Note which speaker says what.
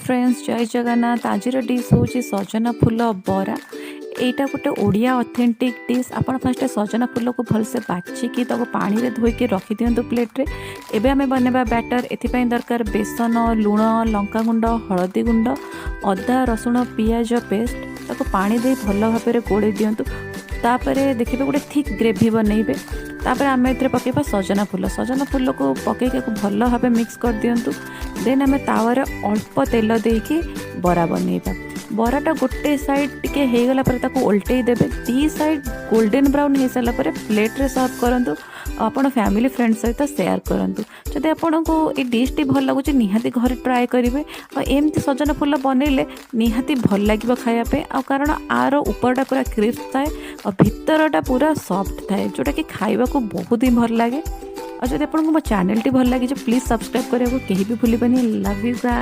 Speaker 1: Friends, ଜୟ ଜଗନ୍ନାଥ। ଆଜିର dish ହେଉଛି ସଜନା ଫୁଲ ବରା। ଏଇଟା ଗୋଟେ ଓଡ଼ିଆ ଅଥେଣ୍ଟିକ୍ ଡିଶ୍। ଆପଣ ଫାଷ୍ଟ ସଜନା ଫୁଲକୁ ଭଲସେ ବାଛିକି ତାକୁ ପାଣିରେ ଧୋଇକି ରଖିଦିଅନ୍ତୁ ପ୍ଲେଟ୍ରେ। ଏବେ ଆମେ ବନେଇବା ବ୍ୟାଟର୍। ଏଥିପାଇଁ ଦରକାର ବେସନ, ଲୁଣ, ଲଙ୍କାଗୁଣ୍ଡ, ହଳଦୀ ଗୁଣ୍ଡ, ଅଦା, ରସୁଣ, ପିଆଜ ପେଷ୍ଟ। ତାକୁ ପାଣି ଦେଇ ଭଲ ଭାବରେ ଗୋଳେଇ ଦିଅନ୍ତୁ। ତାପରେ ଦେଖିବେ, ଗୋଟେ ଥିକ୍ ଗ୍ରେଭି ବନେଇବେ। ତାପରେ ଆମେ ଏଥିରେ ପକାଇବା ସଜନା ଫୁଲ। ସଜନା ଫୁଲକୁ ପକାଇକି ତାକୁ ଭଲ ଭାବେ ମିକ୍ସ କରିଦିଅନ୍ତୁ। ଦେନ୍ ଆମେ ତାୱାରେ ଅଳ୍ପ ତେଲ ଦେଇକି ବରା ବନେଇବା। ବରାଟା ଗୋଟେ ସାଇଡ଼୍ ଟିକେ ହେଇଗଲା ପରେ ତାକୁ ଓଲଟେଇ ଦେବେ। ଦି ସାଇଡ଼୍ ଗୋଲ୍ଡେନ୍ ବ୍ରାଉନ୍ ହେଇସାରିଲା ପରେ ପ୍ଲେଟ୍ରେ ସର୍ଭ କରନ୍ତୁ ଆଉ ଆପଣ ଫ୍ୟାମିଲି ଫ୍ରେଣ୍ଡ ସହିତ ସେୟାର କରନ୍ତୁ। ଯଦି ଆପଣଙ୍କୁ ଏଇ ଡିଶ୍ଟି ଭଲ ଲାଗୁଛି, ନିହାତି ଘରେ ଟ୍ରାଏ କରିବେ। ଆଉ ଏମିତି ସଜନା ଫୁଲ ବନେଇଲେ ନିହାତି ଭଲ ଲାଗିବ ଖାଇବା ପାଇଁ। ଆଉ କାରଣ ଆର ଉପରଟା ପୁରା କ୍ରିସ୍ପ ଥାଏ ଆଉ ଭିତରଟା ପୁରା ସଫ୍ଟ ଥାଏ, ଯେଉଁଟାକି ଖାଇବାକୁ ବହୁତ ହିଁ ଭଲ ଲାଗେ। ଆଉ ଯଦି ଆପଣଙ୍କୁ ମୋ ଚ୍ୟାନେଲଟି ଭଲ ଲାଗିଛି, ପ୍ଲିଜ୍ ସବସ୍କ୍ରାଇବ୍ କରିବାକୁ କେହି ବି ଭୁଲିବେନି। Love you guys.